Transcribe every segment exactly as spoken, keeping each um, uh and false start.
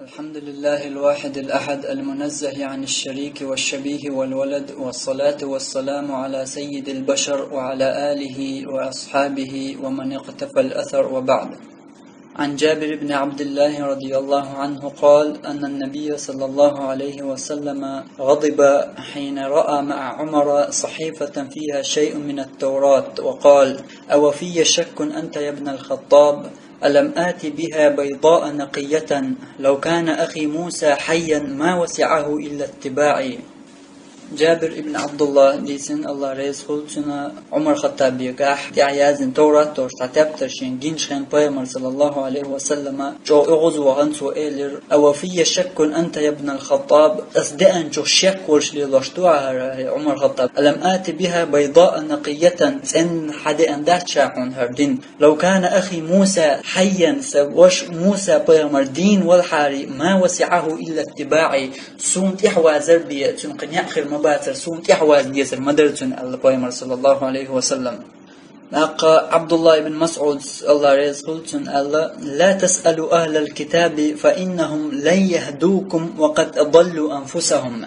الحمد لله الواحد الأحد المنزه عن الشريك والشبيه والولد، والصلاة والسلام على سيد البشر وعلى آله وأصحابه ومن اقتفى الأثر، وبعد. عن جابر بن عبد الله رضي الله عنه قال أن النبي صلى الله عليه وسلم غضب حين رأى مع عمر صحيفة فيها شيء من التوراة وقال: "أوفي شك أنت يا ابن الخطاب؟ ألم آت بها بيضاء نقية، لو كان أخي موسى حيا ما وسعه إلا اتباعي". Джабир ибн Абдуллах дийцина, Аллах реза хуьлда цунна, Ӏумар Хаттабегахь тӀехь яздина Товрат долуш цхьа тептар шен гинчу хенахь пайхамар, саллаллаху алейхи ва саллама, чӀогӀа оьгӀазвахана, цо элира: «Ава фийя шаккун анта, я бнал Хаттаб? Ас деанчух шек волуш лелош ду ахьа хӀара, хӀай Ӏумар Хаттаб? Алам ати биха байдаа накъиятан, цӀенна хьадеана дац ша хьуна хӀара дин? Лав кана ахи Муса хьайян, сан ваша Муса пайхамар дийна валахьара, ма васиӀаху илла иттибаӀи, суна тӀаьхьавазар бен, цуьнан кхин некъ хир ма бацара, суна тӀаьхьаваза дезар ма дара цунна», аьлла пайхамар, саллаллаху алейхи ва саллам. ТӀаккха Абдуллах ибн МасӀудас, Аллах реза хуьлда цунна, аьлла: «Ла тасъалу ахлал китаби, фа иннахум лан яхдукум ва къад адаллу анфусахум».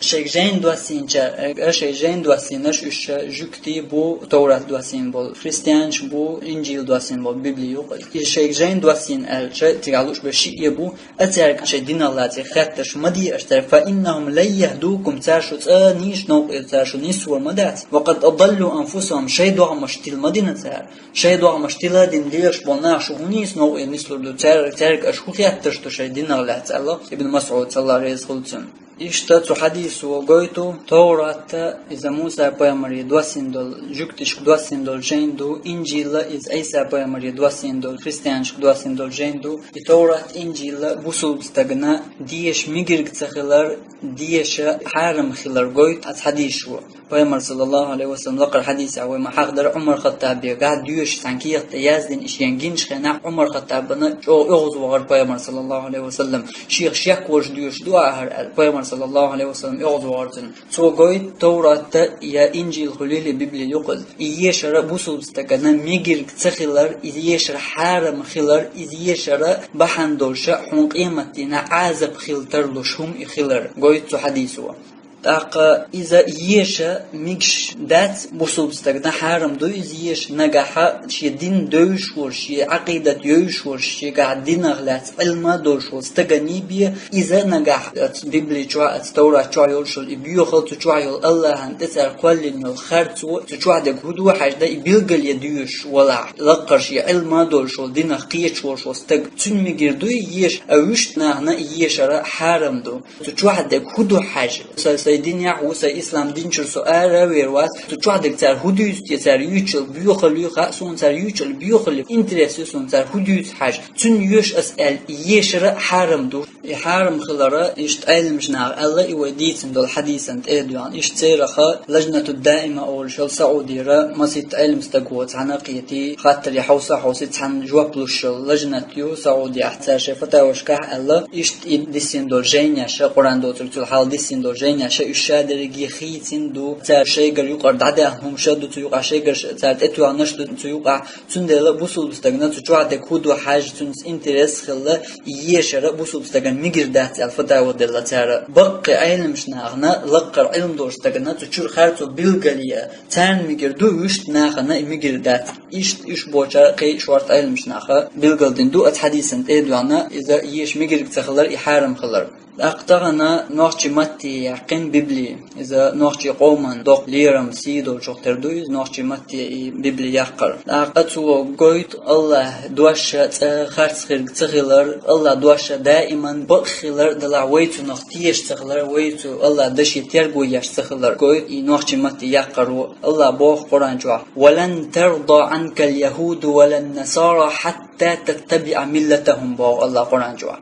Шайга жайна доссийначаьрга, шайга жайна доссийнарш уьш жуьгтий бу, Товрат доссийна болу, христианаш бу, Инжил доссийна болу, Библи юкъа. И шайга жайна доссийна аьлча, цигахь луъуш бен шиъ бу, а цаьрга шайн динах лаьцна хеттарш ма де аша цаьрга, фа иннахум лан яхдукум, цара шу цӀа нийса новкъа, цара шу нисвар ма дац. Ва къад адаллу анфусахум, шайн догӀмаш тила ма дина цара. Шайн догӀмаш тила а дина лелаш болу нах шу хӀун нийса новкъа нислур ду, цаьрга, цаьрга аша хӀун хеттарш ду шайн динах лаьцна, аьлла ибн МасӀудас, Аллах реза хуьлда цунна. Иштта цу хьадисо гойту, Товрат иза Муса пайхамаре доссийна долу, жуьгташка доссийна долу жайна ду, Инжил иза Ӏийса пайхамаре доссийна долу, христианашка доссийна долу жайна ду. И Товрат, Инжил бусулба стагана деша мегар ца хилар, деша хьарам хилар гойту оцу хьадисо. Пайхамар, саллаллаху алейхи ва саллам, лакхара хьадисехь вай ма хьахадара, Ӏумар Хаттабегахь доьшуш цхьана кехат тӀе яздина, и шен гинчу хенахь Ӏумар Хаттабана чӀогӀа оьгӀазвахара пайхамар, саллаллаху алейхи ва саллам. Шех шек волуш доьшуш ду ахьа хӀара аьлла, пайхамар, саллаллаху алейхи ва саллам, оьгӀазвахара цунна. Цо гойту, Товрат я Инжил хуьлийла, Библи юкъа, и ешар бусулба стагана мегар ца хилар, и ешар хьарам хилар, и ешар бахьана долуш хьуна къематдийнахь Ӏазап хила тарлуш хӀума и хилар гойту цу хьадисо. ТӀаккха иза еша мегаш дац бусулба стагана, хьарам ду иза еша, нагахь шен дин девзаш волуш, шен Ӏакъидат йовзаш волуш, шегахь динах лаьцна Ӏилма долуш волу стагана бен, иза нагахь оцу Библи чохь, оцу Товрат чохь йолуш йолу и боьхал, цу чохь йолу Аллахьан тӀе цара кхоьллина йолу харцо, цу чохь дерг хӀун ду хьажда, и билгалъян доьшуш валахь, лакхара шен Ӏилма долуш волу, динах кхеташ волуш волу стаг, цуьнан мегар ду и еша, а вуьшта нахана и ешар хьарам ду. Цу чохь дерг хӀун ду хьажа? Сан, сайн динехь ву, сайн ислам дин чуьра со ара а вер вац. Цу чохь дерг цара хӀун дуьйцу те, цара юьйцуш йолу боьхалла ю хаьа суна, цара юьйцуш йолу боьхалла ю, интерес ю суна, цара хӀун дуьйцу хьажа. Цуьнан йоьш ас аьлла, и ешар хьарам ду. И хьарам хилар, иштта Ӏеламчу наха аьлла, и вай дийцина долу хьадисан тӀе а доьгӀна. Иштта церах Лажнату Даима олуш йолу Саудера масийтта Ӏеламстаг воцу, цхьаьна а кхетий, хаттаре хьовса а хьовсий, цхьаьна жоп луш йолу лажнат ю Саудехь. Цара шайн фатавашкахь аьлла, иштта и диссина долу жайнаш, Къуръан доцург, цул хьалха диссина долу жайнаш, уьш ша дерриге хийцина ду, цара шайгара юкъара дӀадаьхна хӀумаш а ду цу юкъахь, шайгара ш-, цара тӀетоьхнарш ду цу юкъахь, цундела бусулба стагана цу чохь дерг хӀун ду хьажа, цуьнца интерес хилла, и ешар бусулба стагана мегар дац аьлла фатава делла цара. Баккхий Ӏеламчу нахана, лакхара Ӏилма долчу стагана цу чуьра харцо билгалъян, царна мегар ду, вуьшта нахана и мегар дац. Иштта уьш бохучара кхин а шорта Ӏеламчу наха билгалдина ду, оцу хьадисан тӀе а доьгӀна, иза еша мегар ца хилар, и хьарам хилар. ТӀаккха тахана нохчийн матте яьккхина Библи. Иза нохчийн къоман доккха лерам, сий долчух тера ду иза, нохчийн матте и Библи яккхар. ТӀаккха цо гойту Аллахь дош цкъа харц хирг ца хилар, Аллахь дош даиман бакъ хилар, делахь вай цунах теша ца хилар, вай цу Аллахь даше терго еш ца хилар гойту и нохчийн матте яккхаро. Аллахь боху Къуръан чохь: «Ва лан тарда Ӏанкал яхӀуду ва лан насара хьатта таттабиӀа миллатахӀум», боху Аллахь Къуръан чохь.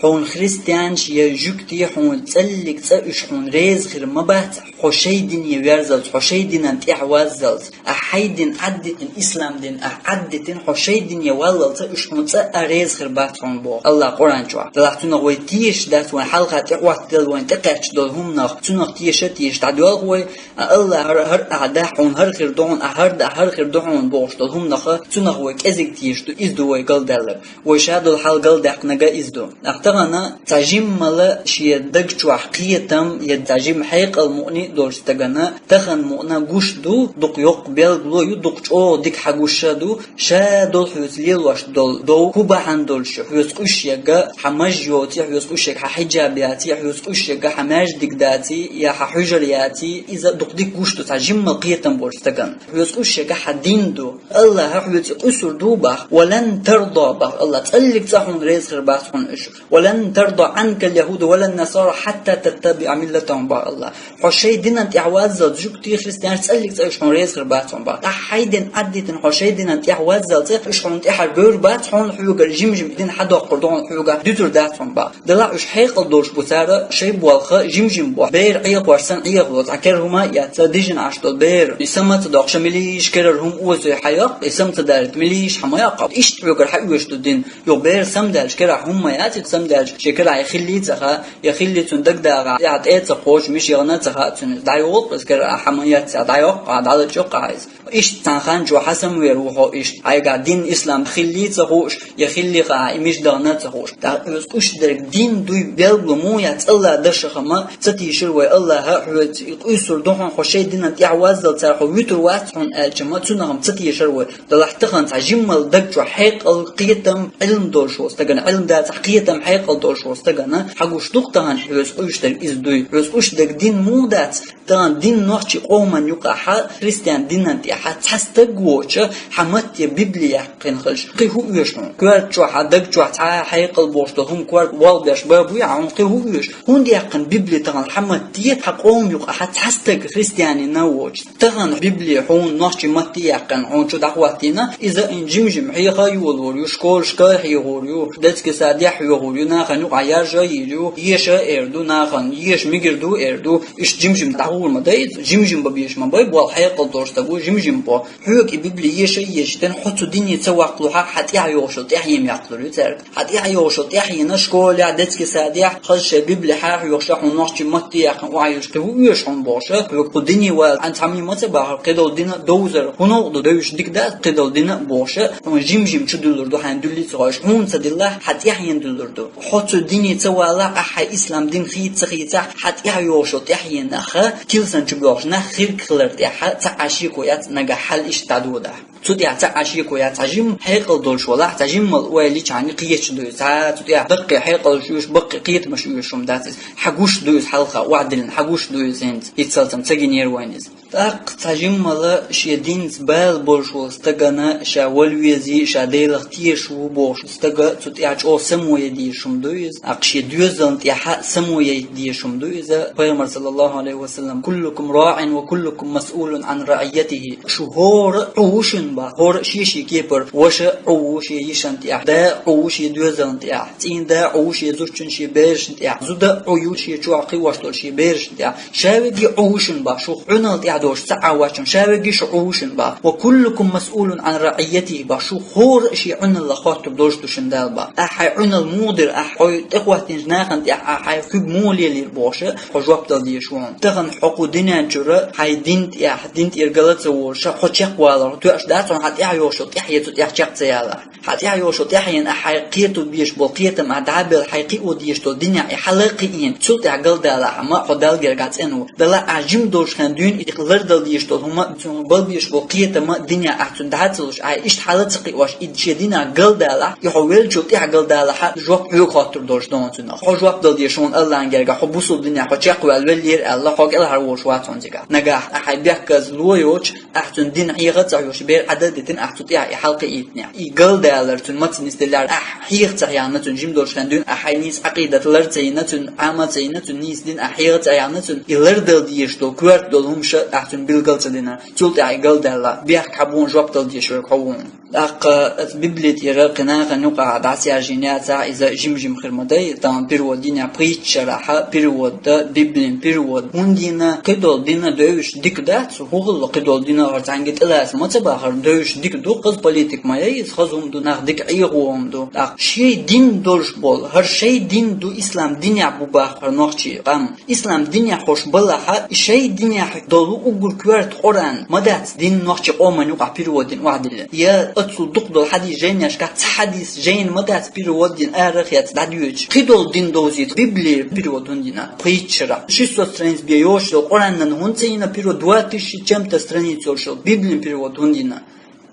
Хьуна христианаш я жуьгтий хьуна цӀаллиг цкъа уьш хьуна реза хир ма бац, хьо шай дине верзалц, хьо шай динан тӀехь ваззалц, ахь хьай дин Ӏаддитин, ислам дин ахь Ӏаддитин, хьо шай дине валлалца, уьш хьуна цкъа а реза хир бац хьуна боху АллахӀа Къуръан чохь. Делахь цунах вай тешаш дац, вайн хьалха тӀе Ӏоттаделла, вайн тӀекхаьчча долу хӀуманах, цунах теша а теша дӀадоьлху вай, а АллахӀа хӀара, хӀара ахь дахь хьуна, хӀара хир ду хьуна, ахь хӀара дахь, хӀара хир ду хьуна бохуш долу хӀуманах, цунах вай кӀезиг теша ду, иза ду вай галдаьлларг. Вай ша долу хьал галдаьккхинарг иза ду. Ахь тахана цхьа жиммала шен даг чохь кхетам я цхьа жимма хьекъал мукъане а долчу стагана, тахана мукъана гуш ду, дукха йоккха белгало ю, дукха чӀогӀа дика хьан гуш а ду, ша долу хьоьца лелош долу дов хӀун бахьана долуш ю, хьоьца къуьйсуш ерг, хьан маж йоций, хьоьца къуьйсуш ерг хьан хьиджаб яций, хьоьца къуьйсуш ерг хьан маьждиг даций, я хьан хьуьжар яций, иза дукха дика гуш ду цхьа жиммала кхетам болчу стагана. Хьоьца къуьйсуш ерг хьан дин ду. АллахӀа хьоьца къуьйсур ду бах, ва лан тарда бах АллахӀа, цӀаллиг цкъа хьуна реза хир бац хьуна уьш. Ва лан тарда Ӏанка ал-яхӀуду ва лан насара хьатта таттабиӀа миллатахӀум бах АллахӀа. Хьо шай динан тӀехь ваззалц, жуьгтий, христианаш, цӀаллиг цкъа уьш хьуна реза хир бац хьуна бах. Ахь хьай дин Ӏаддитина хьо шай динан тӀехь ваззалца, уьш хьуна тӀаьхьара гойр бац хьуна, хьоьгара жим-жим дин хьадоккхур ду хьуна, хьоьгахь дуьтур дац хьуна бах. Делахь уьш хьекъал долуш бу цара, шай болх жим-жим бо. Бер Ӏехош санна Ӏехало, цхьа кера хӀума а эцна, дижина Ӏаш долу бер, и са ма ца доккхуш, мила йиш керара хӀума озой хьайоккху, и са ма ца дарийта, мила йиш хьан ма йоккху. Иштта хьоьгара хьаоьшуш ду дин. Юха бер самадаьлча, керахь хӀума ма яц, и самадаьлча, шен керахь и хилли а ца хаьа, я хилли цунна дагадагӀахь, тӀе а ца кхочу, миша яхана а ца хаьа цуьнан, иза дӀайолу-кх иза керахь, хьан ма яц, дӀайоккху, дӀалачкъоккху иза. Иштта цхьана хан чохь хьан самавер ву хьо иштта? Хьайгахь дин, ислам хилли а ца хууш, я хилли хаьа, и миша дахана а ца хууш. ТӀаккха оьза къуьйсуш дерг дин дуй белгало муха яц, АллахӀа дашах-м ца тийшира вай, АллахӀа хьоьца къуьйсур ду хьуна, хьо шай динан тӀехь ваззалца хьо вуьтур вац хьуна аьлча-м, цунах-м ца тийшира вай. Делахь тахана цхьа жиммала даг чохь хьекъал, кхетам, Ӏилма долуш волу стагана, Ӏилма дацахь кхетам, хьекъал долуш волу стагана, хьан гуш ду-кх тахана хьоьца къуьйсуш дерг иза дуй? Хьоьца къуьйсуш дерг дин муха дац? Тахана дин нохчийн къоман юкъахь, христиан динан тӀехь цхьа стаг воцуш, хьан матте Библи яьккхина хилча, кхин хӀун оьшу хьуна? Коьрта чохь, хьан даг чохь цхьа а хьекъал бохуш долу хӀума корта болх беш бан буй хьуна, кхин хӀун оьшу? ХӀунда яьккхина Библи тахана хьан матте, хьан къоман юкъахь цхьа стаг христианин воцуш? Тахана Библи хьуна нохчийн матте яьккхина, хьуна чу дӀахӀоттийна, иза жим-жим хьеха а йолор ю, школашка а хьехор ю, детский садехь а хьоьхур ю, нахана юкъахь яржа а йийр ю, еша а эр ду нахана, еша мегар ду эр ду, иштта жим-жим дӀахӀур ма дай иза, жим-жим бан безаш ма бай, болх хьекъал долуш стаг ву, жим-жим бо. Хьоьга и Библи еша а ешийтина, хьо цу дине ца ваккхалахь, хьан тӀехь йогӀуш йолу тӀаьхьенан яккхалур ю цаьрга. Хьан тӀехь йогӀуш йолу тӀаьхьенан школехь, детский садехь, хаза шайн Библи хьахоьхуш, хьуна нохчийн матте яьккхина охьайилча, кхин хӀун оьшу хьуна бохуш, хьоьга кху дине вала, хьан цхьамма ма ца бахара, кхидолу дин а довзар. ХӀун новкъа ду, девзаш дика дац кхидолу дин а бохуш, хьуна жим-жим чу дуьллур ду, хьайна дуьллий ца хууш, хьуна ца диллахь, хьан тӀаьхьенан дуьллур ду. Хьо цу дине ца валахь, ахь хьайн ислам дин хийца ца хийцахь, хьан тӀехь йогӀуш йолу тӀаьхьенах килсан чу боьлхуш нах хирг хилар тӀехь цхьа а шеко яц, нагахь хьал иштта дӀадодахь. Цу тӀехь цхьа а шеко яц, цхьа жимма хьекъал долуш валахь, цхьа жиммал ойла йича хьайна кхеташ ду иза. Цхьа цу тӀехь даккхий хьекъалш оьшу, баккхий кхетамаш оьшу хӀума дац иза. Хьан гуш ду иза хьалха, охьадиллина, хьан гуш ду иза хӀинца? ХӀинццалц-м ца гинера вайна иза. ТӀаккха цхьа жиммала шен динца бала болуш волу стагана, ша вала везий, ша Делах тешаш ву бохуш стага цу тӀехь чӀогӀа само ян дезаш хӀума ду иза. ТӀаккха шен доьзална тӀехь само яйта дезаш хӀума ду иза. Пайхамар, саллаллаху Ӏалайхи ва саллам: «Куллукум раӀин ва куллукум масъулун Ӏан раӀийятихи». Шу хӀора а Ӏу ву шуна бах, хӀора а шен-шен кепара, ваша а Ӏу ву шен йишина тӀехь, да а Ӏу ву шен доьзална тӀехь, цӀийнда а Ӏу ву шен зудчун, шен берашна тӀехь, зуда а Ӏу ю шен чохь кхиош долу шен берашна тӀехь. Ша верриге а Ӏу ву шуна бах, шух Ӏуьнал тӀехь доцуш цхьа а вац хьуна, ша верриге а шу Ӏу ву шуна бах. «Ва куллукум масъулун Ӏан раӀийятихи» бах, шух хӀора а шен Ӏуьналлах хоттур долуш ду шуна Дала бах. Ахь хьайн Ӏуьнал муха дира, ахь хьо тӀекхоьттинчу нахана тӀехь ахь хьайн куьг муха лелийра бохуш, хьо жоп дала дезаш ву хьуна. Тахана хьо кху дуьнен чуьра хьайн дин тӀехь, дин тӀера гала ца волуш, хьо чекхвалар тоьаш дац хьуна, хьан тӀехь йогӀуш йолу тӀаьхье цу тӀехь чекх ца ялахь. Хьан тӀехь йогӀуш йолу тӀаьхьенан ахь хьайн кхето безаш болу кхетам ахь дӀабелла, хьайн кхио дезаш долу динехь и хьала а кхиийна, цул тӀаьхьа галдалахь-м, хьо Далла гергахь цӀена ву. Делахь ахь жима долуш хьайн дуьйна и лардала дезаш долу хӀума, цунах бала безаш болу кхетам динехь ахь цунна дӀа ца луш, ахь иштта хьала ца кхиош, и шен динехь галдалахь, и хьо веллачул тӀаьхьа галдалахь, жоп хьоьга хоттур долуш ду хьуна цунах. Хьо жоп дала дезаш ву хьуна Аллахьан гергахь, хьо бусалба динехь хьо чекхваьлла веллера аьлла, хьо кӀелхьара волуш вац хьуна цигахь. Нагахь ахь хьайн бехказло йоцуш, ахь цуьнан дин хьеха а ца хьоьхуш, бер Ӏадда а дитина, ахь цу тӀехь и хьалкхиийтинехь. И галдалар цуьнан маца нисделлехь, ахь хьеха ца хьехна цуьнан жима долуш хьайн дуьйна, ахь хьайн нийса Ӏакъидат лар ца йина цуьнан, Ӏама ца йина цуьнан, нийса дин ахь хьеха ца хьехна цуьнан, и лардала дезаш долу, коьрта долу хӀумаш ахь цуьнан билгал ца дина. Цул тӀаьхьа и галдаьлла, бехк хьан бу хьуна, жоп дала дезаш верг хьо ву хьуна. ТӀаккха аса Библия тӀера кхы нахана юкъахь дӀасаяьржина яцахь, иза жим-жим хир ма дай, тахана перевод динехь, пхийтта шарахь перевод дан, Библин перевод. ХӀунда дина, кхидолу дина девзаш дика дац, хӀун хилла кхидолу дина хӀара цхьаьнгге тӀелаца ма ца бахара, девзаш дика ду, хаза политика ма яй иза, хаза хӀума ду, нах дика Ӏехо хӀума ду. ТӀаккха шен дин долуш болу, хӀара шайн дин ду, ислам динехь бу бахара нохчий къам. Ислам динехь хӀорш балахьа, и шайн динехь долу уггар коьрта Къуръан ма дац дин нохчи къоман юкъахь перевод дина охьадиллина. Я аццул дукха долу хьадис жайнашкахь цхьа хьадис жайна ма дац перевод дина, арахь яц дӀадоьдуш. Кхидолу дин довзийта Библия перевод хӀунда дина? Пхийтта шарахь. Шестьсот страниц бен йолуш йолу Къуръанан хӀунда ца йина перевод, два тысячи чем-то страниц йолуш йолу Библин перевод хӀунда дина?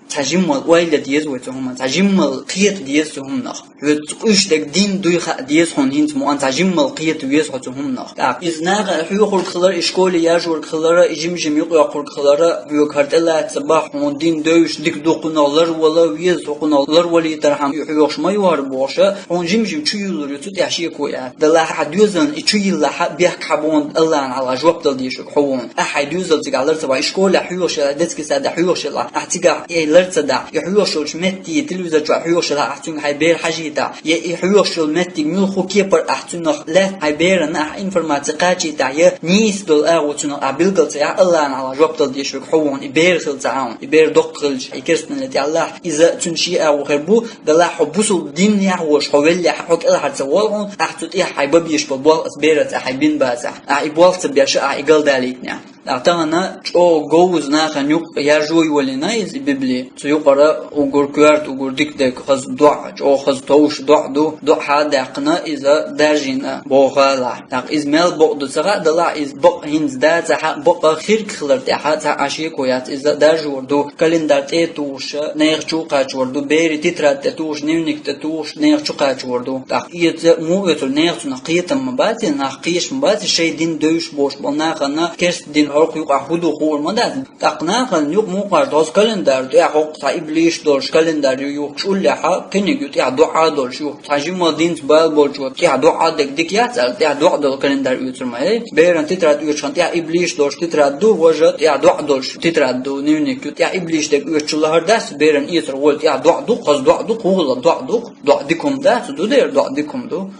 Цхьа жиммал ойла деза вай цу хӀуманна, цхьа жиммал кхета деза цу хӀуманах. Хьоьца къуьйсург дин дуй хаа деза хьуна хӀинца ма-, цхьа жиммал кхета веза хьо цу хӀуманах. ТӀаккха иза наха хьоьхург хилара, и школе яжорг хилара, и жим-жим юкъайоккхург хилара, хьоьга хӀара тӀелаца бахьа хьуна дин девзаш дика ду, кхунах ларвала веза, хьо кхунах ларвалийтархьама хьоьхуш ма ю хӀара бохуша, хьуна жим-жим чу юьллур ю цу тӀехь шеко яц. Делахь ахьа доьзална и чу йиллахьа, бехк хьан боху Аллахьна хьалха жоп дала дезаш верг хьо ву хьуна. Ахьа хьайн доьзал цигахь лар ца бахь, и школехь хьоьхуш елахь, детский садехь хьоьхуш елахь, ахьа цигахь и лар ца дахь, и хьоьхуш йолчу метте, телевизор чохь хьоьхуш елахь, ахьа цуьнга хьайн бер хьажийтахь, я и хьоьхуш йолу меттиг муьлхха кепара ахьа цуьнах лаьтта, хьайн берана ахьа информаци кхачийтахь, я нийса долу агӀо цуьнах ахьа билгал ца яхь, Аллахьна хьалха жоп дала дезаш верг хьо ву хьуна, и бер хилла ца Ӏа ву, и бер доккха хилча, и керстаналла тӀехь лахь, иза цуьнан шен агӀо хир бу, Делахь хьо бусулба динехь волуш, хьо веллехь, хьо кӀелхьара ца волу хьуна, ахьа цу тӀехь хьайн бан безаш болу болх аса бераца ахьа хьайн бина бацахь. Ахьа и болх ца беш, ахьа и галдалийтинехь. Ахьа тахана чӀогӀа говза нахана юкъа яржо йолийна иза и Библи. Цу юкъара уггар коьрта, уггар дика дерг хаза доӀа, чӀогӀа хаза товш доӀа ду. ДоӀа хьа а даьккхина, иза даржийна боху гӀалахь. ТӀаккха иза мел бакъ ду ца хаьа, делахь иза бакъ хӀинца дацахьа, бакъ хирг хилар тӀехьа цхьа а шеко яц, иза даржор ду. Календарь тӀе а тухуш, нехан чу а кхачор ду, берийн тетрадь тӀе тухуш, дневник тӀе тухуш, нехан чу кхачор ду. ТӀаккха иза муха оьцур, нехан цунах кхетам ма бац, нах кхеташ ма бац, шайн дин девзаш болуш болу нахана керста дин хӀокху юкъахь хӀун ду хуур ма дац. ТӀаккха нахана юкъа мукъаш доцу календарь тӀехь хӀокху цхьа иблиш долуш календарь ю юхку чӀуллехьа, кхиниг ю тӀехь доӀа долуш юхку. Цхьа жимма динца бала болчо тӀехь доӀа дерг дика яц аьлла, тӀехь доӀа долу календарь оьцур ма яй. Беран тетрадь оьцуш хана тӀехь иблиш долуш тетрадь ду, важа тӀехь доӀа долуш тетрадь ду, дневник ю. ТӀехь иблиш дерг оьцуш лахьар дац, беран эцар гӀоле тӀехь доӀа ду, хаза доӀа ду, кхугӀалла доӀа ду, доӀа дика хӀума дац, ду дера доӀа дика хӀума ду.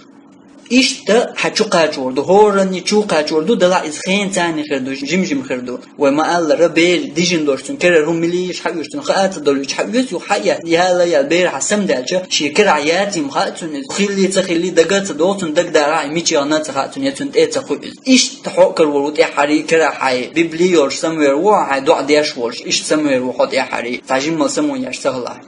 Иштта хьан чу кхачор ду, хӀоранна чу кхачор ду, делахь иза хенан царна хир ду, жим-жим хир ду. Вай ма-аллара, бер дижина долуш цуьнан керара хӀума мила йиш хьаоьцу, цуьнан хаа ца долуьйтуш хьаоьцу, юха хьаэцна, яла яла бер хьан самадаьлча, шен керахь яцийна хаьа цуьнан иза. Хилли ца хилли дага ца догӀу, цуьнан дагадара хьан мича яхана ца хаьа цуьнан, я цуьнан тӀе ца кхуьу иза. Иштта хьо а карор ву тӀехьарий, керахь хьайн Библи йолуш самавер ву, хьайн доӀа деш волуш, иштта самавер ву хьо тӀехьарий. Цхьа жимма самавеш ца хилахь.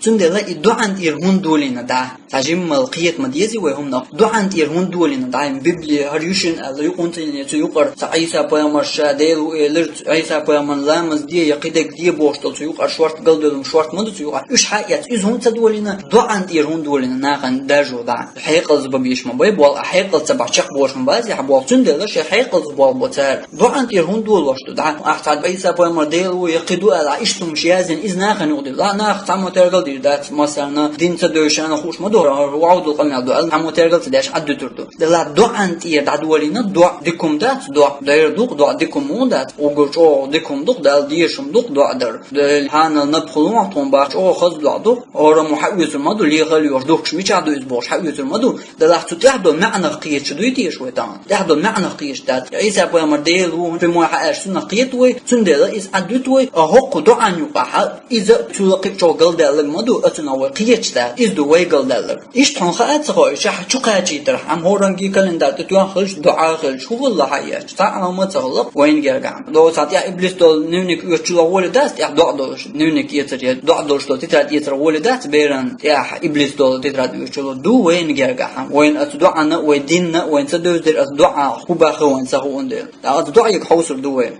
Цундела и доӀан тӀера хӀунда долийна дӀа? Цхьа жиммал кхета ма дезий вай хӀуманах. ДоӀан тӀера хӀунда долийна дӀа? Библи хӀара ю шуна аьлла, юкъунца а цу юкъара цхьа Ӏийса пайхамар ша Дела ву элира, Ӏийса пайхамарна ламаз де, я кхидерг де бохуш долу цу юкъара шорта галдевлла шорта ма ду цу юкъахь. Уьш хьаэцна, иза хӀунда ца долийна? ДоӀан тӀера хӀунда долийна нахана даржо дӀа? Хьекъалца бан безаш ма бай болу, а хьекъалца бан чекхбохуш ма бац ахьа болу. Цундела шайн хьекъалца болх бо цара. ДоӀан тӀера хӀунда долуш ду дӀа? Ахь цхьа Ӏийса пайхамар Дела ву, я кхин ду аьлла, ахь иштта хӀумаш яздина, иза нахана юкъа дилла. Нах цхьаммо тергал дийр дац, массарна дин ца девзаш, шайна хууш ма ду, вовдул къамел ду аьлла, цхьаммо тергал ца деш, Ӏад дуьтур ду. Делахь доӀан тӀера дӀадолийна, доӀа дика хӀума дац, доӀа дайр ду-кх, доӀа дика хӀума муха дац, уггар чӀогӀа дика хӀума ду-кх, Далла дезаш хӀума ду-кх доӀа дар. Делахь хьанал наб хуьлу хьуна тхуна бахча, чӀогӀа хаза доӀа ду-кх, хӀораммо хьаоьцур ма ду, лехал йош, духкуш мичахь ду иза бохуш хьаоьцур ма ду. Делахь цу тӀехь долу маьӀнах кхеташ дуй теша вай тахана? ТӀехь долу маьӀнах кхеташ дац. Ӏийса пайхамар Дела ву, прямой хьаьрча цунах кхета вай, цундела иза Ӏад дуьту вай, а хӀокху доӀан юкъахьа иза цул кхин чӀогӀа галдаьлларг ма ду, а цунах вай кхеташ дац. Иза ду вай галдаьлларг. Иштта хьуна хаа ца хоуьйтуш, ахь чу кхачийтархьама, хӀоранге календарь тӀе тоьхна хилча, доӀа хилча, хӀун хилла хьаэцча, цхьа а хӀума ца хилла, вайна гергахь. Доцу хьан тӀехь иблис долу дневник оьцучул гӀоле дац, тӀехь доӀа долуш дневник эцар, я доӀа долуш долу тетрадь эцар гӀоле дац, беран тӀехь иблис долу тетрадь оьцучул ду вайна гергахь. Вайна оцу доӀана, вай динна, вайна ца девзадира оцу доӀа хӀун баха вайна ца хууна дела. ТӀаккха оцу доӀега хьовсур ду вай.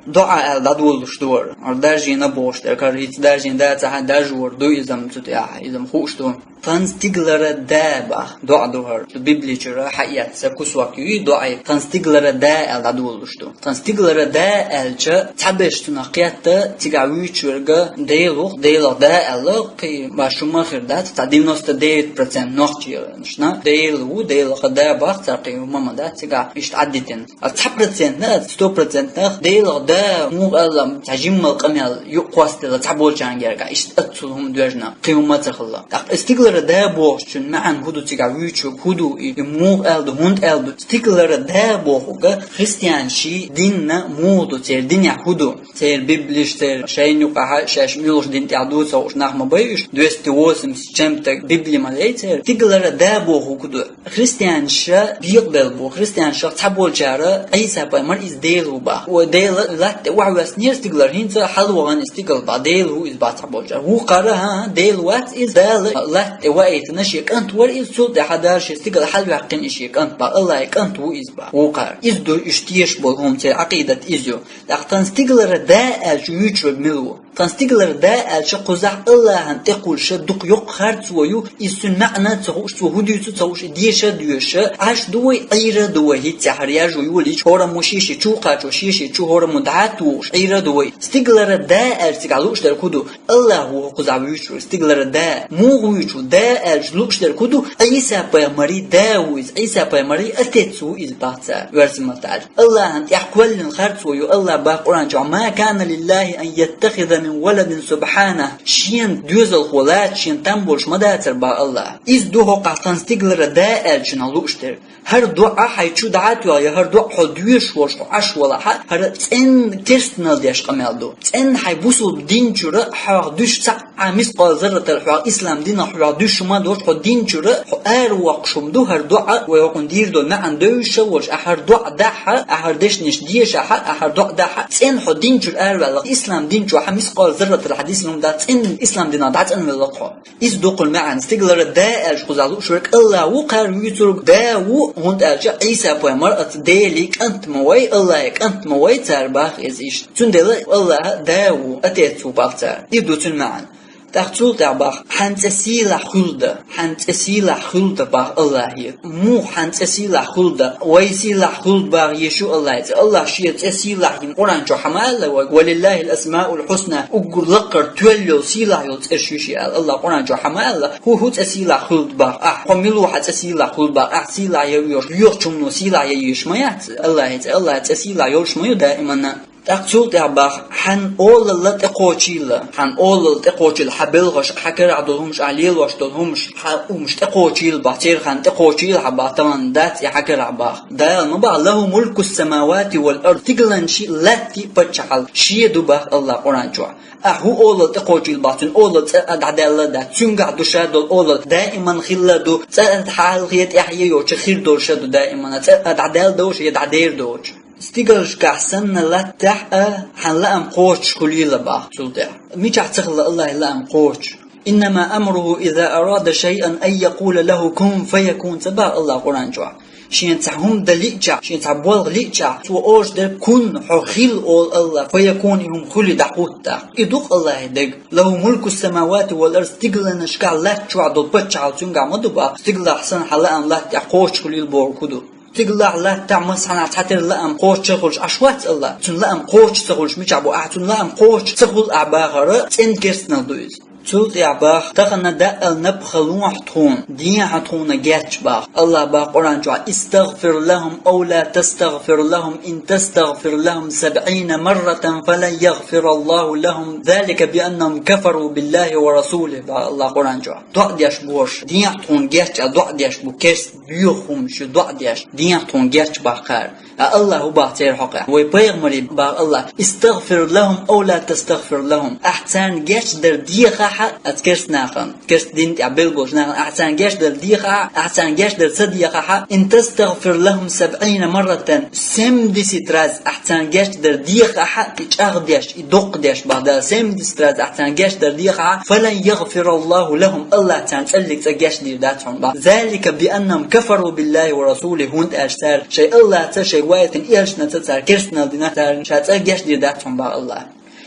ДоӀа аьлла дӀадолалуш ду хӀара. ХӀара даржийна бохуш дерг, хӀара хӀинца даржийна дацахьа, даржор ду иза-м цу тӀехь, иза-м хууш ду. Тхан стигалара Да баха доӀа ду хӀара. Цу Библичуьра хьаэцна кусок ю и доӀа. Тхан стигалара Да аьлла дӀадолалуш ду. Тхан стигалара Да аьлча, цхьаберш цунах кхетта, цигахь вуьйцуш верг Дела ву-кх, Делах Да аьлла, кхин башха хӀума хир дац, цхьа девяносто девять процент нохчий, шна, Дела ву, Делах Да баха, цара кхин хӀума ма дац цигахь иштта Ӏаддитина. А цхьа процентна, сто процентнах Делах Да, муха аьлла, цхьа жиммал къамел юкъ кхоссаделла цхьаболчарна гергахь, иштта аццул хӀума доьжна, кхин хӀума ца хилла. ТӀаккха стигалара да бохучун маьӀна хӀу ду цига вуьйчург, хӀу ду и, и муха аьлла ду, хӀунда аьлла ду? Стигалара да бохург христианашта дин муха ду, церан динехь хӀу ду? Церан Библеш, церан шайна юкъахь шаьш муьлхачу дин тӀехь ду ца хууш нах ма бай уьш, двести восемьдесят с чем-то Библи ма лей церан. Стигалара да бохург хӀу ду? Христианаш бекъабелла бу. Христианашах цхьаболчара Ӏийса пайхамар иза Дела ву бах. Вай Дела латта тӀе охьавоьссинера стигалара, хӀинца хьалавахана стигала бах, Дела ву иза бах цхьаболчара. Вукхара, хӀан-хӀа, Дела вац иза, Дала латта тӀе ваийтина шен кӀант вара иза, цул тӀаьхьа Дала шен стигала хьалаваьккхина и шен кӀант бах, Аллахьан кӀант ву иза бах. Вукхара. Иза ду уьш тешаш болу хӀума, церан Ӏакъидат иза ю. ТӀаккха тхан стигалара да аьлча вуьйчург мила ву? Тхан стигалара да аьлча кхузахь Аллахьана тӀекхуьлуш дукха йоккха харцо ю, иза цуьнан маьӀна а ца хууш, цо хӀу дуьйцу а ца хууш, и деша а доьша, Ӏаш ду вай, Ӏийра а ду вай, хӀинцца хӀара яжо йолийча, хӀораммо шен-шен чу кхачо, шен-шен чу хӀораммо дӀа а тухуш, Ӏийра а ду вай. Стигалара да аьлча цигахь лууш дерг хӀу ду? Аллахь ву кхузахь вуьйчург, стигалара да. Муха вуьйчу да аьлча лууш дерг хӀу ду? Ӏийса пайхамаран да ву иза, Ӏийса пайхамаран отец ву иза бах цара, оьрсийн маттахь аьлча. Аллахьана тӀехь кхоьллина харцо ю, Аллахь бах Къуръан чохь: «ما كان لله أن يتخذ من ولد سبحانه». Шена доьзалхо лаца, шена там болуш ма дацара бах Аллахь. Иза ду хӀокхахь тхан стигалара да аьллачунах лууш дерг. ХӀара доӀа хьайн чу дӀа а тоьхна, я хӀара доӀа хьо доьшуш волуш, хьо Ӏаш валахь а, хӀара цӀена керстанал деш къамел ду. ЦӀена хьайн бусулба дин чуьра хьох дуьсуш цхьа а мискъал зарратал хьох ислам динах хьох дуьсуш хӀума доцуш, хьо дин чуьра хьо аравоккхуш хӀума ду хӀара доӀа, вай хӀокхуьнан дийр долу маьӀна девзаш а волуш, ахь хӀара доӀа дахь а, ахь хӀара дешнаш дешахь а, ахь хӀара доӀа дахь а, цӀена хьо дин чуьра араваьлларх, ислам дин чохь мискъал зарратал хьан дисина хӀума дац, цӀена ислам динах дӀа цӀанвелларх хьо. Иза ду кхуьнан маьӀна, стигалара да аьлча кхузахь лууш верг Аллахь ву кхара вуьйцург, да ву, хӀунда аьлча Ӏийса пайхамар оцу Делан кӀант ма вай, Аллахьан кӀант ма вай цара бах иза иштта. Цундела Аллахь да ву, отец ву бах цара. Иза ду цуьнан маьӀна. ТӀаккха цул тӀаьхьа бах: «Хьан цӀе сийлахь хуьлда, хьан цӀе сийлахь хуьлда», бах Аллахье. Муха хьан цӀе сийлахь хуьлда? Вай сийлахь хуьлда бах еш ю Аллахьан цӀе. Аллахь шен цӀе сийлахь йина Къуръан чохь хьан ма аьлла вайга: «ولله الأسماء الحسنى», уггар лакхара тоьлла йолу сийлахь йолу цӀераш ю шен аьлла. Аллахь Къуръан чохь хьан ма аьлла: «ХӀу, хӀу цӀе сийлахь хуьлда бах ахь, хьо мила ву хьан цӀе сийлахь хуьлда бах ахь», сийлахь ян йош, йоьхучу хӀумано сийлахь ян йош ма яц Аллахьан цӀе. Аллахьан цӀе сийлахь йолуш ма ю даиманна. ТӀаккха цул тӀаьхьа бах: «Хьан олалла тӀекхочийла, хьан олалла тӀекхочийла, хьан белхаш, хьан карахь долу хӀумаш, ахь лелош долу хӀумаш, хьан хӀумаш тӀекхочийла бах, церан хан тӀекхочийла хьан бах, тахана дац и хьан карахь бах». Дала ма бах: «لَهُ مُلْكُ السَّمَاوَاتِ وَالْأَرْضِ», стигалан ши, латтан паччахьалла шен ду бах Аллахь Къуръан чохь. Ахь хӀун олалла тӀекхочийла бах, цуьнан олалла цӀа а дӀадаьлла дац, цуьнгахь ду ша долу олалла, даиман хилла ду, цӀа а хьалхе тӀаьхье йоцуш хир долуш а ду даиман, цӀа а дӀадаьлла доцуш я дӀадер доцуш. Стигалшкахь санна латтахь а хьан лаам кхочуш хуьлийла бах цул тӀаьхьа. Мичахь ца хилла Аллахьан лаам кхочуш? «إِنَّمَا أَمْرُهُ إِذَا أَرَادَ شَيْئًا أَنْ يَقُولَ لَهُ كُن فَيَكُونُ», ца бах Аллахь Къуръан чохь. Шена цхьа хӀума дан лиъчахь, шена цхьа болх лиъчахь, цо олуш дерг: «Кун, хьо хила», олу Аллахь, «фаякун», и хӀума хуьлий, дӀахӀутту. И ду-кх Аллахьан дерг. «لَهُ مُلْكُ السَّمَاوَاتِ وَالْأَرْضِ», стигаланашкахь, латта чохь долу паччахьалла цуьнгахь ма ду бах. Стигалахь санна хьан лаам латта тӀехь кхочуш хуьлийла бохург хӀун ду? Стигалахь, латтахь массанхьа цхьатеран лаам кхочуш ца хуьлуш Ӏаш вац Аллахь. Цуьнан лаам кхочуш ца хуьлуш мичахь бу ахь? Цуьнан лаам кхочуш ца хуьлу ахь бахар цӀена керстанал ду иза. Цул тӀаьхьа бах: «Тахана даъал напха лохьа тхуна, дехьа тхуна геч», бах. Аллахь бах Къуръан чохь: «استغفر لهم أو لا تستغفر لهم إن تستغفر لهم سبعين مرة فلن يغفر الله لهم ذلك بأنهم كفروا بالله ورسوله», бах Аллахь Къуръан чохь. ДоӀа деш бу уьш, дехьа тхуна геч а доӀа деш бу, керста боьха хӀуманаш ю доӀа деш, дехьа тхуна геч бах кхара. А Аллахь хӀун бах церан хьокъехь? Вай пайхамаре бах Аллахь: «استغفر لهم أو لا تستغفر لهم». Ахь царна гечдар дехахь а, оцу керста нахана, керста дин тӀехь белла болчу нахана, ахь царна гечдар дехахь а, ахь царна гечдар ца дехахь а, «إن تستغفر لهم سبعين مرة», семьдесят раз ахь царна гечдар дехахь а, и чӀагӀдеш, и доккхадеш бах Дала, семьдесят раз ахь царна гечдар дехахь а, «فلن يغفر الله لهم», Аллахь царна цкъа а гечдийр дац хьуна бах. «ذلك بأنهم كفروا بالله ورسوله», хӀунда аьлча цара шайн Аллахьца, шайн ваийтина элчанца цара керстанал дина, царна ша цкъа а гечдийр дац хьуна бах Аллахь.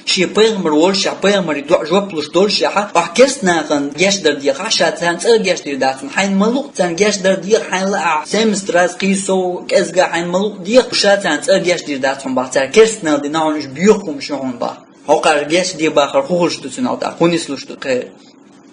Шен пайхамар волушехь, пайхамаран доӀа жоп луш долушехь, ахь керста нахана гечдар дехахь а, ша царна цкъа а гечдийр дац хьуна. Хьайна ма-луъу царна гечдар деха, хьайна лаахь семьдесят раз, кхийсов, кӀезга, хьайна ма-луъу деха, ша царна цкъа а гечдийр дац хьуна бах. Цара керстанал дина хьуна, уьш боьха хӀуманаш ю хьуна бах. ХӀокхара гечдийр бахар хӀун хуьлуш ду цуьнан тӀехь, хӀун нислуш ду кхеран?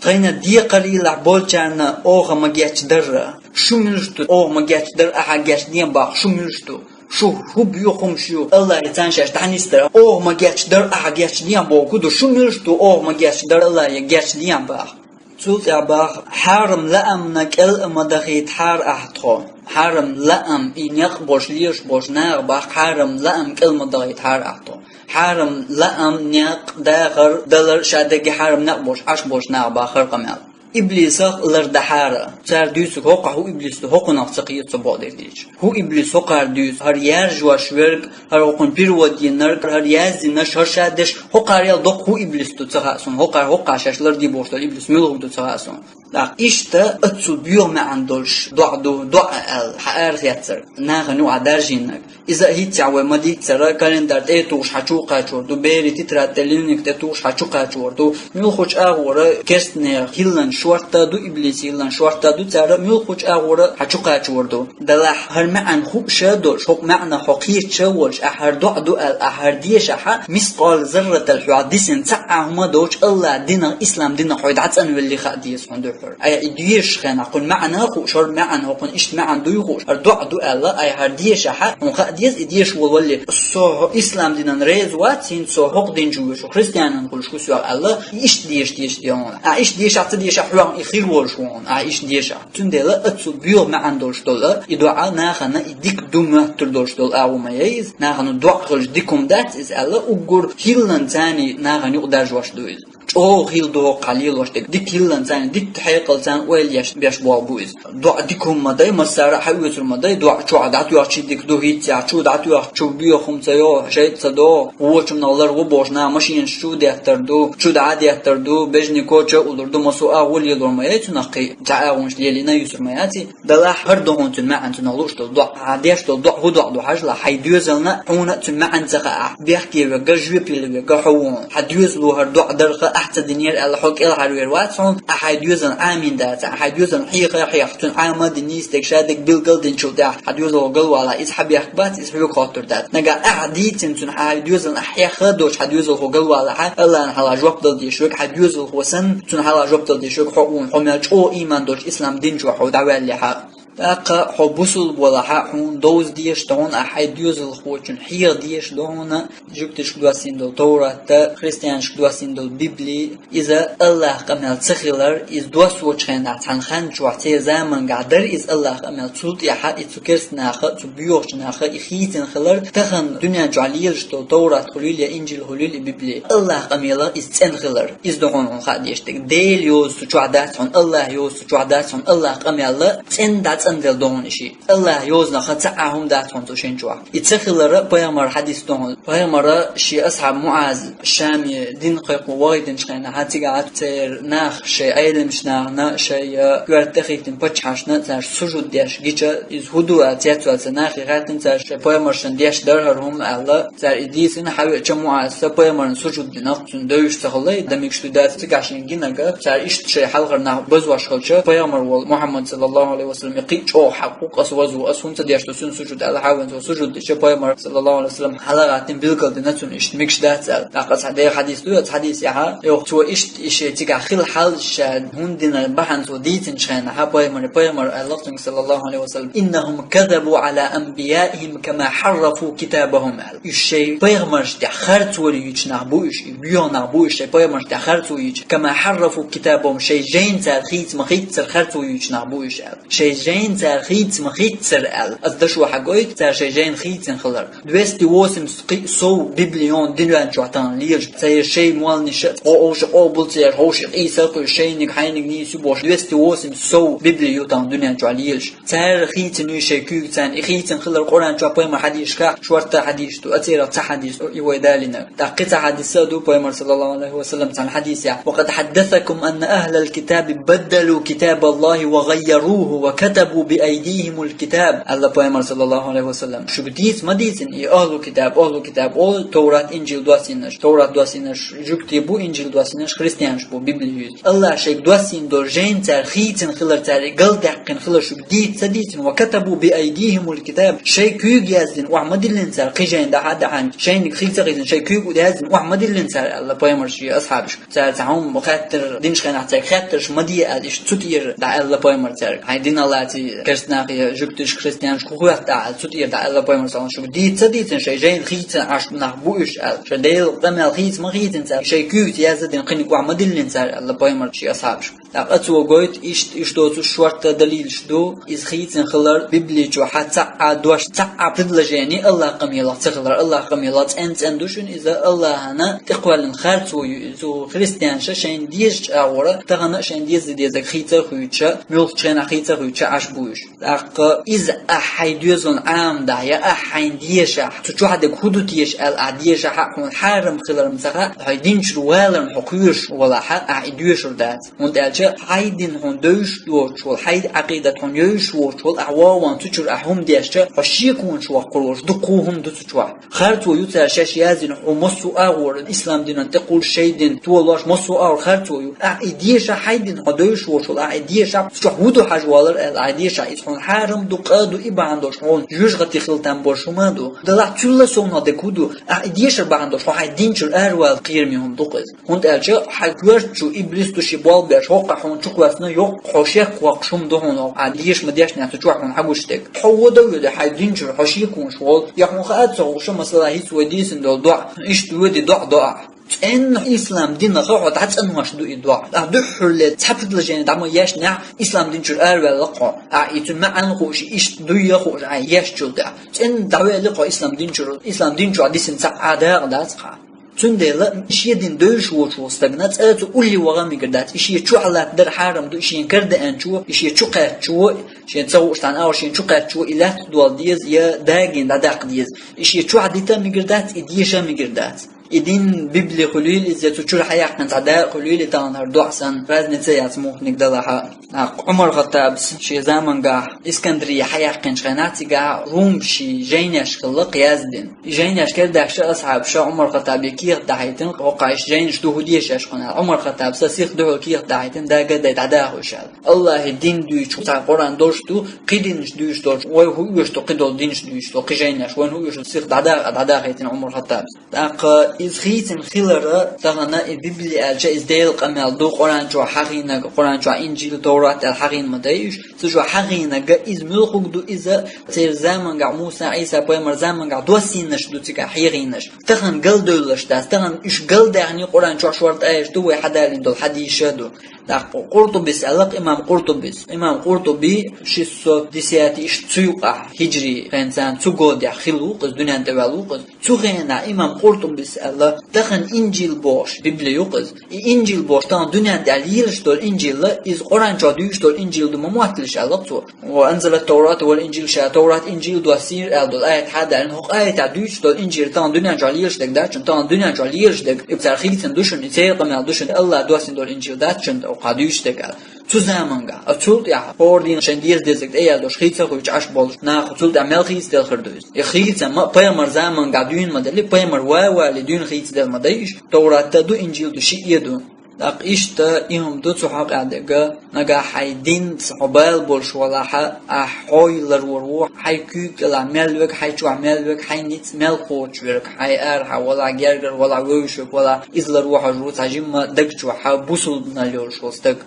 Тхайна декхарийлахь болчарна оха ма гечдарра. Шу муьлш ду, оха ма гечдарра, ахьа гечден бах, шу муьлш ду? Шу хӀу боьха хӀумаш ю, АллахӀа царна шаьш дӀанисдар. Оха ма гечдар, ахьа гечдехьа бохург ду, шу милаш ду, оха ма гечдар, АллахӀа гечдехьа баха. Цул тӀехьа баха: хьарам лаамна кӀел а ма дахийтахьара ахьа тхо. Хьарам лаам, и некъ болуш, лелаш болчу наха баха: хьарам лаам кӀел ма дахийтахьара ахьа тхо. Хьарам лаам, некъ, дахар, далар, ша дерриге хьарам некъ болуш, Ӏаш болчу наха баха хӀара къамел. Иблисах лардахьара. Цара дуьйцург хӀокхахь хӀу иблис ду, хӀокхунах ца кхета со боху дерг дийцича. ХӀу иблис хӀокхара дуьйцу, хӀара яржош верг, хӀара хӀокхунна перевод динарг, хӀара яздинарш, хӀара ша деш, хӀокхарел доккха хӀу иблис ду ца хаьа суна, хӀокхара, хӀокхахь шаьш лардийр болуш долу иблис муьлха ду ца хаьа суна. ТӀаккха иштта оццул боьха маьӀна долуш доӀа ду, доӀа аьлла, хьан арахеццара, нахана юкъахь даржийнарг. Иза а хӀинццехь вай ма-дийццара, календарь тӀе а тухуш хьан чу а кхачор ду, берийн тетрадь тӀе, дневник тӀе тухуш хьан чу кхачор ду. Муьлххачу агӀора керстанех хӀиллан шортта ду, иблис хӀиллан шортта ду, цара муьлххачу агӀора хьан чу кхачор ду. Делахь хӀара маьӀна хууш а долуш, хӀокху маьӀнах хьо кхеташ а волуш, ахьа хӀара доӀа ду аьлла, ахьа хӀара дешахь а, мискъал зарратал хьох дисина цхьа а хӀума доцуш, АллахӀ динах, ислам динах хьо дӀацӀанвелли хаа деза хьуна дуьххьара. Айхьа и дешаш хенахь, кхуьнан маьӀна а хууш, хӀара маьӀна, хӀокхуьнан иштта маьӀна дуй хууш, хӀара доӀа ду аьлла, айхьа хӀара дешахь а, хьуна хаа деза и дешаш волу валле. Со ислам динан реза вац, хӀинца со хӀокху дин чу вуьйш ву, христианин хуьлуш ву со аьлла, иштта деша деза хьуна. Ахьа иштта дешахь, ца дешахь, хьоьгахь и хир волуш ву хьуна, ахьа иштта дешахь. Цундела оццул боьха маьӀна долуш долу и доӀа, нахана и дика ду моьттур долуш долу агӀо ма яй иза, нахана доӀа хилча дика хӀума дац иза аьлла, уггар хӀиллан царний нахана юкъадаржош ду иза. ЧӀогӀа хилла ду хӀокхахь лелош дерг. Дика хиллан царна, дикка хьекъал царна ойла еш беш болу бу иза. ДоӀа дика хӀума ма дай, массара а хьаоьцур ма дай, доӀа чохь дӀатоьхча дика ду, хӀинццехь чу дӀатоьхча, чу боьха хӀума ца йо, шайтӀа ца догӀу, вочунах лар ву бохуш, наха машинаш чу деттар ду, чу дӀа а деттар ду, бежнико ча а уллур ду, массо а агӀо лелор ма яй цунах кхин, цхьа агӀонаш лелийна юьсур ма яц и. Делахь хӀара ду хьуна цуьнан маьӀна, цунах лууш долу доӀа. Ахьа деш долу доӀа хӀун доӀа ду хьажал, хьайн доьзална а, хьуна а цуьнан маьӀна ца хаахь, бехке верг а, жоьпалла верг а хьо ву хьуна. Хьан доьзало хӀара доӀа дарх ахь ца динера аьлла, хьо кӀелхьарвер вац хьуна, ахьа хьайн доьзална Ӏамийна дацахь, хьайн доьзална хьеха а хьехна, цуьнан Ӏама а дина, нийса дерг, ша дерг билгал а динчул тӀаьхьа, хьан доьзалхо галвалахь, иза хьан бехк бац, иза хьоьга хоттур дац. Нагахь ахьа дийцина цуьнан, хьан доьзална ахь хьеха а доцуш, хьан доьзалхо галвалахь, АллахӀна хьалха жоп дала дезаш верг, хьан доьзалхо санна, цунна хьалха жоп дала дезаш верг хьо ву хьуна, хьо мел чӀогӀа ийман долчу ислам дин чохь хьо дӀаваьллехь а. ТӀаккха хьо бусулба валахь а, хьуна довза дезаш ду хьуна, ахьа хьайн доьзалхочун хьеха дезаш ду хьуна, жуьгташка доссийна долу Товрат а, христианашка доссийна долу Библи а, иза АллахӀан къамел ца хилар, иза доссочу хенахь цхьана хан чохь, церан заманчохь дара иза АллахӀан къамел, цул тӀаьхьа и цу керста наха а, цу боьхачу наха а и хийцина хилар, тахана дуьнен чохь лелаш долу Товрат хуьлийла я Инжил хуьлийла, и Библи АллахӀан къамелах иза цӀена хилар. Иза ду хьуна хьуна хаа дезаш дерг. Делан йоза цу чохь дац хьуна, АллахӀан йоза цу чохь дац хьуна, АллахӀан къамел цӀена дӀацӀанвелла ду хьуна и шиъ. АллахӀан йозанах цхьа а хӀума дац хьуна цу шина чохь. И ца хилар пайхамаран хьадис ду хьуна. Пайхамара шен асхьаб МуӀаз Шаме дин кхайкхо вахийтинчу хенахь, цигахь церан наха шайн Ӏеламчу нахана, шайн коьрта тӀехийтина паччахьашна цара сужуд деш гича, иза хӀун ду аьлла цецваьлла цу нахе хаьттина цара, шайн пайхамаршна деш дара хӀара хӀума аьлла. Цара и дийцина, хьавеача МуӀаза пайхамарна сужуд дина, цуьнан девзаш ца хилла, дан мегаш ду дац, цигахь шена гинарг, цара иштта шайн хьалхара нах базош хилча, пайхамар волу Мухьаммад саллаллаху Ӏалайхи ва саллам, и кхин а чӀогӀа хьакъ ву-кх аса вазво, аса хӀунда ца деш ду цуьнан сужуд аьлла, хьавеана цо сужуд дича, пайхамар саллаллаху Ӏалайхи ва саллам хьала а гӀаттина билгал дина цунна иштта мегаш дац аьлла. ТӀаккха цхьа дерриг хьадис ду, оцу хьадисехь, йоху цо иштта и шен цигахь хилла хьал ша хӀунда динарг бахьана цо дийцинчу хенахь, пайхамаре, пайхамар аьлла цуьнга саллаллаху Ӏалайхи ва саллам: «إنهم كذبوا على أنبيائهم كما حرفوا كتابهم», аьлла. Уьш шайн пайхамаршна тӀехь харцо юьйцуш нах бу уьш, и боьха нах бу уьш, шайн пайхамаршна тӀехь харцо юьйцуш, «كما حرفوا كتابهم», шайн жайна цара хийца ма-хийццара харцо юьйцуш нах бу уьш аьлла. Шайн жайна цара хийца ма-хийццара аьлла. Аса дашо хьагойту, цара шайн жайна хийцина хилар. Двести восемьдесят кхин а сов Библи ю хьуна дуьнен чохь тахана лелаш, церан шайн молланаша а, хӀо-, хӀовш къобал ца еш, хӀовш къийса а кхуьйсуш, шайниг-хьайниг нийса ю бохуш, двести восемьдесят сов Библи ю тахана дуьнен чохь лелаш. Цара хийцина ю шайн куьйга царна. И хийцина хилар Къуръан чохь, пайхамаран хьадисашкахь шортта хьадис ду, а церах цхьа хьадис ю и вай далийнарг. ТӀаккха кхин цхьа хьадис а ду, пайхамар саллаллаху Ӏалайхи ва саллам цхьана хьадисехь: «وقد حدثكم أن أهل الكتاب بدلوا كتاب الله وغيروه وكتبوا بأيديهم الكتاب», аьлла пайхамар саллаллаху Ӏалайхи ва саллам. Шуьга дийца ма дийцина и ахӀлу китаб, ахӀлу китаб олу Товрат, Инжил доссийнарш, Товрат доссийнарш жуьгтий бу, Инжил доссийнарш христианаш бу, Библи юьйцу. АллахӀа шайга доссийна долу жайна цара хийцина хилар, цара и галдаьккхина хилар шуьга дийца ца дийцина, «وكتبوا بأيديهم الكتاب», шайн куьйга яздина охьа ма диллина цара, кхин жайна дахьа а дахьана, шайниг хийца а хийцина, шайн куьйга яздина охьа ма диллина цара, аьлла пайхамар шен асхьабашка. Цара цхьа хӀума хаттар динчу хенахь, цаьрга хаттарш ма де аьлла, иштта цу тӀера дӀааьлла пайхамар цаьрга. Хьайн динах лаьцна Керстанахи жугтиш христианаш кху хуьттахьа, цу тӀера дӀа аьлла пайхамар саллаллаху алейхи ва саллям, шуга дийца дийцина шайн жайна хийцина Ӏаш нах бу уьш аьлла. Шайн Делан къамел хийца ма хийцина цара, шайн куьйгца яздина кхин кӀоа ма диллина цара аьлла пайхамар ши асхьабаш. ТӀаккха цо гойту иштта, иштта доцуш шорта далилаш ду, иза хийцина хилар Библичохьа цхьаъ а дош, цхьаъ а предложени Аллах къамелах ца хилар, Аллах къамелах цӀен-цӀен ду шуна иза, Аллахана тӀекхоьллина харцо ю иза. Цу христианша шайн дезачу агӀора, тахана а шайн деза дезаг хийца а хуьйцуша, муьлххачу хенахь хийца а хуьйцуша Ӏаш бу уьш. ТӀаккха иза ахь хьайн доьзална Ӏамадахь, я ахь хьайн дешахь, цу чохь дерг хӀун ду теша аьлла ахь дешахь а, хьуна хьарам хиларна ца хаьа, хьайн динчуьра валарна хьо кхоьруш валахь а, ахь и доьшур дац. ХӀунда аьлча хьайн дин хьуна девзаш доцуш волу, хьайн Ӏакъидат хьуна евзаш воцуш волу ахь вогӀу ван цу чуьра ахь хӀума дешча, хьо шеконаш воккхур волуш дуккха хӀума ду цу чохь. Харцо ю цара шаьш яздина, хьо массо а агӀора ислам динан тӀе кхуллуш шайн дин толош массо а агӀор харцо ю. Ахь и дешахь хьайн дин хьо девзаш воцуш волу, ахь и дешахь цу чохь хӀун ду хьажа валар аьлла, ахь и дешахь иза хьуна хьарам ду, къа ду, и бахьана долуш хьуна жоьжахати хила там болуш хӀума а ду. Делахь цуьлла совнаха дерг хӀун ду? Ахь и дешар бахьана долуш хьо хьайн динчуьра аравала кхераме хӀума ду-кх иза. ХӀунда аьлча хьайн коьрта чу иблис ду ши болх беш, хӀоккхахь хьуна чукхоьссина, йоккха хьо шек воккхуш хӀума ду хьуна, ахь деша ма дешнехь цу чохь хьуна хьагуш дерг. Хьо вон дан а велахь, хьайн динчуьра хьо шеконаш волу, я хьуна хаа а ца хууша, масала, хӀинца вай дийцина долу доӀа, иштта воьди доӀа до ахь. ЦӀенна ислам динах хьо дӀацӀенош ду и доӀа. Ахь дуьххьарле цхьа предложени дӀа ма ешнехь, ислам динчуьра араваьлла-кх хьо. Ахь и цуьнан маьӀна хууш, иштта дуй а хууш, ахь ешначул тӀаьхьа. ЦӀенна дӀавели-кх хьо ислам динчуьра, ислам дин чохь дисина цхьа а дакъа дац-кх хьан. Цундела шен дин девзаш воцуш волу стагана цкъа а цу улле ваха а мегар дац. И шен чохь латтадар хьарам ду, и шена карадеанчо, и шен чу кхаьччо, шена ца хууш цхьана агӀор шена чу кхаьччо, и лаьтта дола деза, я дагийна дӀадаккха деза. И шен чохь дита а мегар дац, и деша а мегар дац. И дин Библи хуьлийла иза, я цу чуьра хьаяьккхина цхьа дакъа хуьлийла, и тахана хӀара доӀа санна, разница яц муханиг далахь а. ТӀаккха Ӏумар-Хаттабас шен замангахь Искандрия хьаяьккхинчу хенахь, цигахь румашийн жайнаш хилла-кх яздина. И жайнаш кара даьхча асхьабаша Ӏумар-Хаттабе кехат дӀахьийтина, хӀокхахь иштта жайнаш ду, хӀун деша аш хьуна аьлла. Ӏумар-Хаттаба сан сиха дуьхьал кехат дӀахьийтина, дага а дай, дӀадаха уьш аьлла. Аллахьан дин дуьйцуш цхьа Къуръан долуш ду, кхин динаш дуьйцуш долуш, вай хӀун оьшу ду кхидолу динаш дуьйцуш долу, кхин жайнаш, вайна хӀун оьшу, сиха дӀадаха, дӀадахийтина Ӏумар-Хаттабас. ТӀаккха иза хийцина хилар, тахана и Библи аьлча, иза Делан къамел ду, Къуръан чохь хьахийнарг, Къуръан чохь Инжил, Товрат аьлла хьахийна ма дай уьш. Цу чохь хьахийнарг иза муьлхарг ду, иза церан замангахь, Муса, Ӏийса пайхамар замангахь доссийнарш ду цигахь хьахийнарш. Тахана галдевлларш дац, тахана уьш галдаьхний Къуръан чохь шорта аяташ ду вай хьадалийна долу, хьадисаш а ду. ТӀаккха Къуртубис аьлла-кх, имам Къуртубис. Имам Къуртуби шестьсот десятый, иштта цу юкъахь хиджри хенахь цу годехь хилла ву-кх иза, дуьнен тӀе ваьлла ву-кх иза. Цу хенахь имам Къуртубис аьлла, тахана Инжил бохуш Библи ю-кх иза. И Инжил бохуш тахана дуьнен тӀехь лелаш долу Инжил, иза Къуръан чохь дуьйцуш долу Инжил ду ма мотталаш аьлла-кх цо. Ва анзала Таврата вал Инжил, ша Таврат, Инжил доссийра аьлла долу аят хьадалийна, хӀокху аятехь дуьйцуш долу Инжил тахана дуьнен чохь лелаш дерг дац шуна, тахана дуьнен чохь лелаш дерг, и цара хийцина ду шуна, и церан къамел ду шуна, Аллахь доссийна долу Инжил дац шуна, хӀокхахь дуьйцуш дерг аьлла. Цу заманга, а цул тӀаьхьа хӀора дийнахь шайн деза дезаг тӀеяздеш хийца а хуьйцуш Ӏаш болуш нах цул тӀаьхьа мел хийца делхар ду иза. И хийца ма пайхамар заманга дуьйна ма делли, пайхамар ван вале дуьйна хийца дела ма дай уьш, Тавратта а ду, Инжилда а ду, шиъ а ду. ТӀаккха иштта и хӀума ду цу хьокъехь дерг, нагахь хьайн динца хьо бала болуш валахь, ахь хьо ларвар ву, хьайн куьйга кӀелахь мел верг, хьайн чохь мел верг, хьайн ницкъ мел кхочуш верг, хьайн арахьа валахь, гергара валахь, вевзаш верг валахь, иза ларван хьожур ву цхьа жимма даг чохь хьан бусулбанал йолуш волу стаг.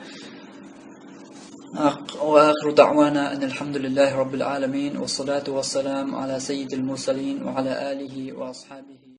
وآخر دعوانا أن الحمد لله رب العالمين، والصلاة والسلام على سيد المرسلين وعلى آله وأصحابه.